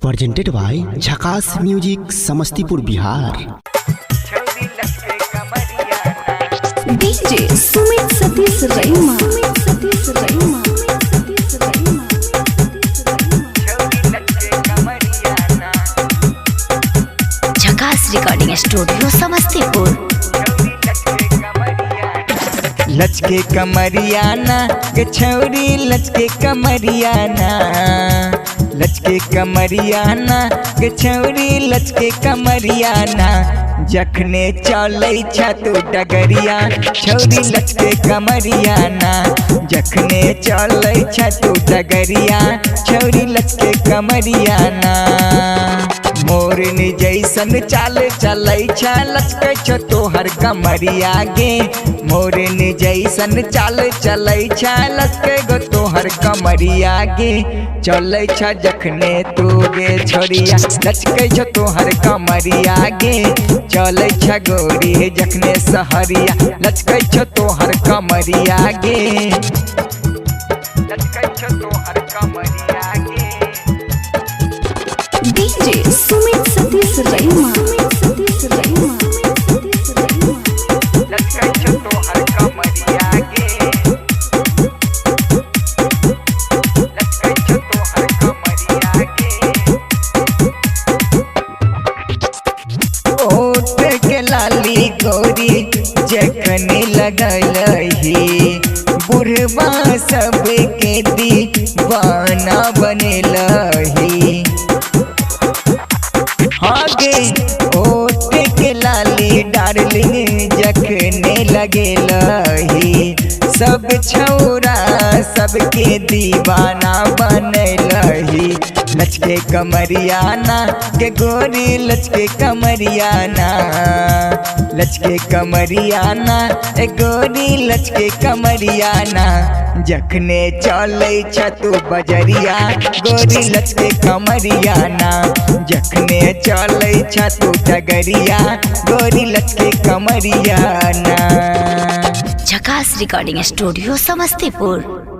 Presented by Jhakaas music, Samastipur, Bihar. DJ Sumit Satish Raima. Sumit Satish Raima. Satish Raima. Jhakaas recording studio, Samastipur. लचके कमरियाना के छौरी, लचके कमरियाना, लचके कमरियाना के छौरी, लचके कमरियाना। जखने चलै छ तू डगरिया, छौरी लचके कमरियाना। जखने चलै छ तू डगरिया, छौरी लचके कमरियाना। मोरनी जैसन चाल चलै छ, लचकै छ तोहर कमरिया गे। मोरनी जैसन चाल चलै छ, लचकै गो तोहर कमरिया गे। चलै छ जखने तू गे छोरिया, लचकै छ तोहर कमरिया गे। चलै छ गोरी जखने सहरिया, लचकै छ तोहर कमरिया गे। लचकै छ तोहर कमरिया गे। DJ Sumit Satish Raima. Sumit Satish Raima. Satish Raima. लचकै छ तोहर कमरिया गे। लचकै छ तोहर कमरिया गे। ओठ के लाली गोरी जखने लगलही, बुढ़वा सबके दीवाना बनेलही। आगे ओठ के लाली डार्लिंग जखने लगेलही, सब छौरा सबके दीवाना बनलही। लचके कमरियाना के गोरी, लचके कमरियाना, लचके कमरियाना ए गोरी, लचके कमरियाना। जखने चलै छ तू बजरिया गोरी, लचके कमरियाना। जखने चलै छ तू डगरिया गोरी, लचके कमरियाना। झकास रिकॉर्डिंग स्टूडियो, समस्तीपुर।